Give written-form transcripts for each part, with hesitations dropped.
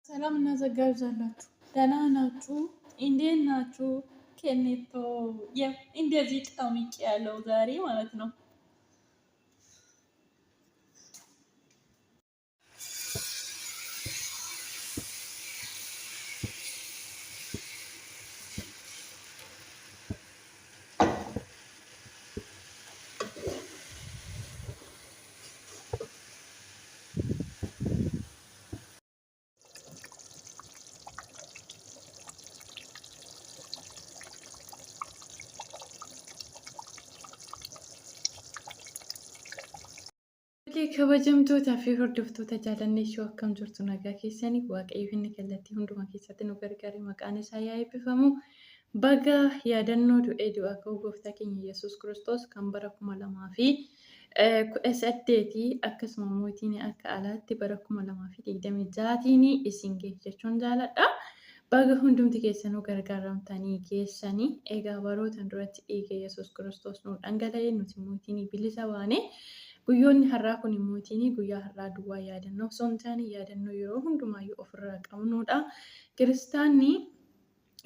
ሰላም እና ጸጋ ይብዛላችሁ። ደህና ናችሁ? እንዴት ናችሁ? ኬኔቶ እንደዚህ ጠምቄ ያለው ዛሬ ማለት ነው። Kabajamtootaa fi hordoftoota jaalannee ishoo akkam jirtu nagaa keessanii waaqayyo inni kallattii hundumaa keessatti nu gargaare maqaan isaa yaa eebbifamu. Baga yaadannoo du'ee du'aa ka'uu gooftaa keenya Yesuus Kiristoos kan bara 2018 akkasuma mootiin akka alaatti bara 2026tiin isin gahe jechuun jaaladha. Baga hundumti keessanuu gargaaramtanii geessanii egaa barootan duratti dhiiga Yesuus Kiristoos nu dhangala'e nuti mootiin bilisa baane. Guyyoonni har'aa kun mootiin guyyaa har'aa duwwaa yaadannoo osoo hin taane yaadannoo yeroo hundumaayyuu ofirraa qabnudha. Kiristaanni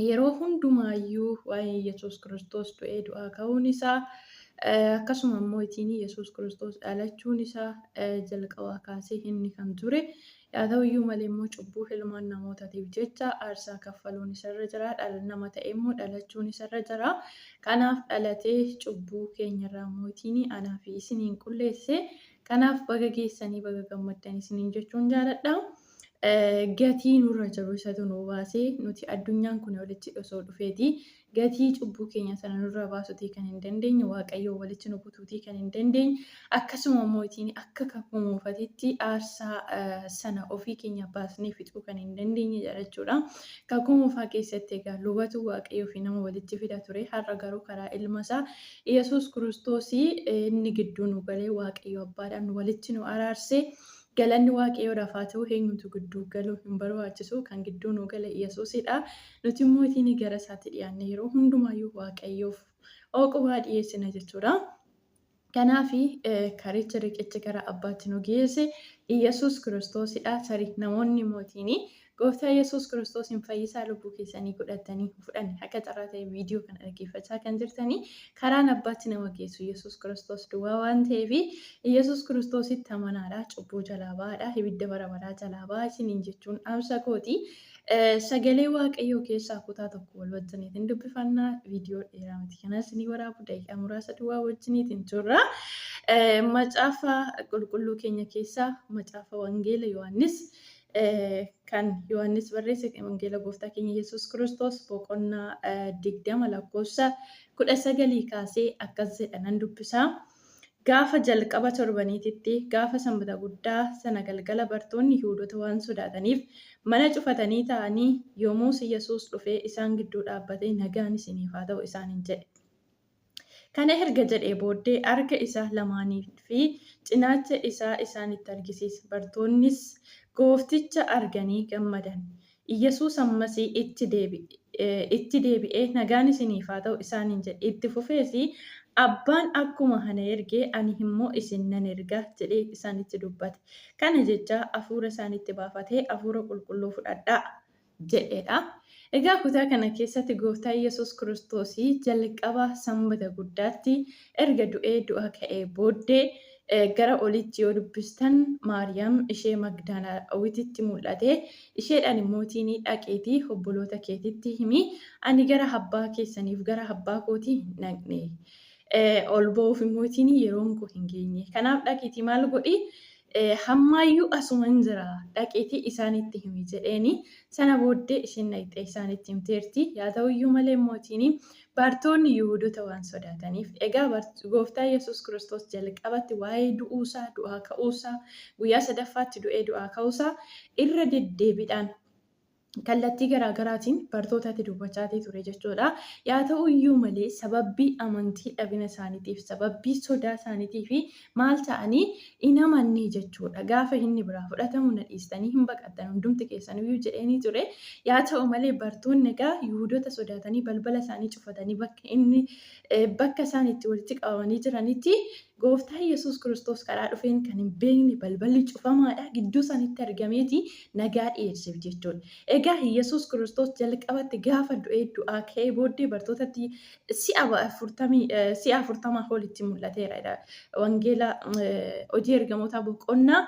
yeroo hundumaayyuu waa'ee Yesuus Kiristoos du'ee du'aa ka'uun isaa akkasuma mootiin Yesuus Kiristoos dhalachuun isaa jalqabaa kaasee inni kan ture. Haa ta'uyyuu malee immoo cubbuu ilmaan namootaatiif jecha aarsaa kaffaluun isarra jira. Dhala nama ta'e immoo dhalachuun isarra jira. Kanaaf dhalatee cubbuu keenyarraa mootiin anaa fi isiniin qulleesse. Kanaaf baga geessanii baga gammaddan isiniin jechuun jaaladha. Gatii nurra jiru isatu nu baase nuti addunyaan kun walitti osoo dhufeeti gatii cubbuu keenya sana nurraa baasuutii kan hin dandeenye waaqayyoo walitti nu butuutii kan hin dandeenye akkasuma mootiin akka kakuu moofatitti aarsaa sana ofii keenya baasnee fixuu kan hin dandeenye jechuudha. Kakuu moofaa keessatti egaa lubatu waaqayyoo fi nama walitti fida ture har'a garuu karaa ilma isaa Yesuus Kiristoos inni gidduu nu galee waaqayyo abbaadhaan walitti nu araarse. Galanni waaqayyoodhaaf haa ta'u eenyutu gidduu galuu hin barbaachisu kan gidduu nu gale Yesuusidha. Nuti immoo ittiin gara isaatti dhiyaanne yeroo hundumaayyuu waaqayyoof oqubaa dhiyeessina jechuudha. Kanaaf karicha riqicha gara abbaatti nu geesse Yesuus Kiristoosidha. Tarii namoonni mootiin gooftaa Yesuus Kiristoosiin fayyisaa lubbuu keessanii godhatanii hin fudhanne akka carraa ta'e viidiyoo kana dhaggeeffachaa kan jirtanii karaan abbaatti nama geessu Yesuus Kiristoos duwwaa waan ta'eef Yesuus Kiristoositti amanaadha. Cubbuu jalaa ba'aadha. Ibidda bara baraa jalaa ba'aa isiniin jechuun dhaamsa kooti. Sagalee Waaqayyoo keessaa kutaa tokko wal wajjiniitiin dubbifannaa viidiyoo dheeraa miti. Kanas ni waraabu daqiiqaa muraasa duwwaa wajjiniitiin turra. Macaafa qulqulluu keenya keessaa macaafa Wangeela Yohaannis kan Yohaannis barreesse Wangeela Gooftaa keenya Yesuus Kiristoos boqonnaa 20 lakkoofsa 19 kaasee akkas jedha nan dubbisaa. Gaafa jalqaba torbaniititti, gaafa sanbata guddaa sana galgala bartoonni Yihuudota waan sodaataniif mana cufatanii taa'anii, yommus Yesuus dhufee isaan gidduu dhaabbatee, Nagaan isiniif haa ta'u isaaniin jedhe. Kana erga jedhee booddee harka isaa lamaanii fi cinaacha isaa isaanitti argisiise. Bartoonnis goofticha arganii gammadan. Iyyasuus ammas itti deebi'ee, Nagaan isiniif haa ta'u isaaniin jedhe. Itti fufees, Abbaan akkuma ana erge, ani immoo isin nan erga jedhee isaanitti dubbate. Kana jechaa hafuura isaanitti baafatee, Hafuura Qulqulluu fudhadhaa! jedheedha. Egaa kutaa kana keessatti Gooftaa Yesuus Kiristoos jalqaba Sanbata guddaatti erga du'ee du'a ka'ee booddee gara olitti yoo dubbistan Maariyaam ishee Magdalaawititti mul'ate isheedhaan immootiin dhaqiitii obboloota keetitti himi ani gara abbaa keessaniif gara abbaa kootii hin dhaqne ol ba'uuf immootiin yeroon koo hin geenye kanaaf dhaqiitii maal godhi hammaayyuu asuman jira dhaqiitii isaanitti himi jedheeni sana booddee isheen dhaqxee isaanitti himteerti. Yaa ta'uyyuu malee mootiin bartoonni Yihuudota waan sodaataniif egaa gooftaa Yesuus Kiristoos jalqabatti waa'ee du'uusaa du'aa ka'uusaa guyyaa sadaffaatti du'ee du'aa ka'uusaa irra deddeebiidhaan kallattii garaagaraatiin bartootatti dubbachaatii ture jechuudha. Yaa ta'uyyuu malee sababbii amantii dhabina isaaniitiif sababbii sodaa isaaniitiif maal ta'anii hin amanne jechuudha. Gaafa inni biraa fudhatamu na dhiistanii hin baqattan hundumti keessaniyyuu jedheenii ture. Yaa ta'u malee bartoonni egaa Yihuudota sodaatanii balbala isaanii cufatanii bakka inni bakka isaan itti walitti qabamanii jiranitti Gooftaa Yesuus Kiristoos karaa dhufeen kan hin beekne balballi cufamaadha. Gidduu sanitti argameeti nagaa dhiyeesseef jechuudha. Egaa Yesuus Kiristoos jalqabatti gaafa du'ee du'aa ka'ee booddee bartootatti si'a 40 olitti mul'ateera. Wangeela hojii ergamootaa boqonnaa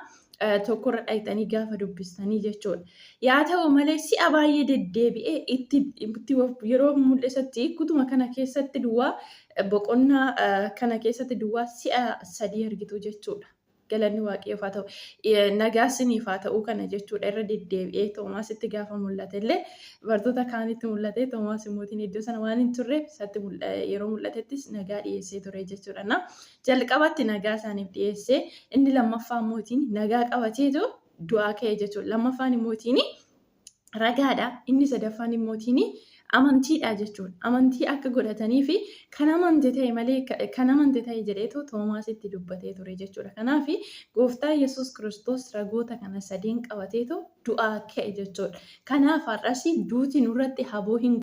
tokkorra dhaqxanii gaafa dubbistanii jechuudha. Yaa ta'u malee si'a baay'ee deddeebi'ee itti yeroo mul'isetti kutuma kana keessatti duwwaa boqonnaa kana keessatti duwwaa si'a 3 argitu jechuudha. Galanni Waaqayyoof haa ta'u. Nagaa isiniif haa ta'u kana jechuudha. Irra deddeebi'ee Toomaasitti gaafa mul'ate illee bartoota kaanitti mul'ate Toomaas immoo iddoo sana waan hin turreef isatti yeroo mul'atettis nagaa dhiyeessee ture jechuudha. Na jalqabatti nagaa isaaniif dhiyeessee inni lammaffaa immoo nagaa qabateetu du'aa ka'e jechuudha. Lammaffaan immoo ragaadha. Inni sadaffaan immoo amantiidha jechuudha. Amantii akka godhatanii fi kan amante ta'e malee kan amante ta'e jedheetu Toomaasitti dubbatee ture jechuudha. Kanaaf gooftaa Yesuus Kiristoos ragoota kana sadeen qabateetu du'aa ka'e jechuudha. Kanaaf har'as duuti nurratti haboo hin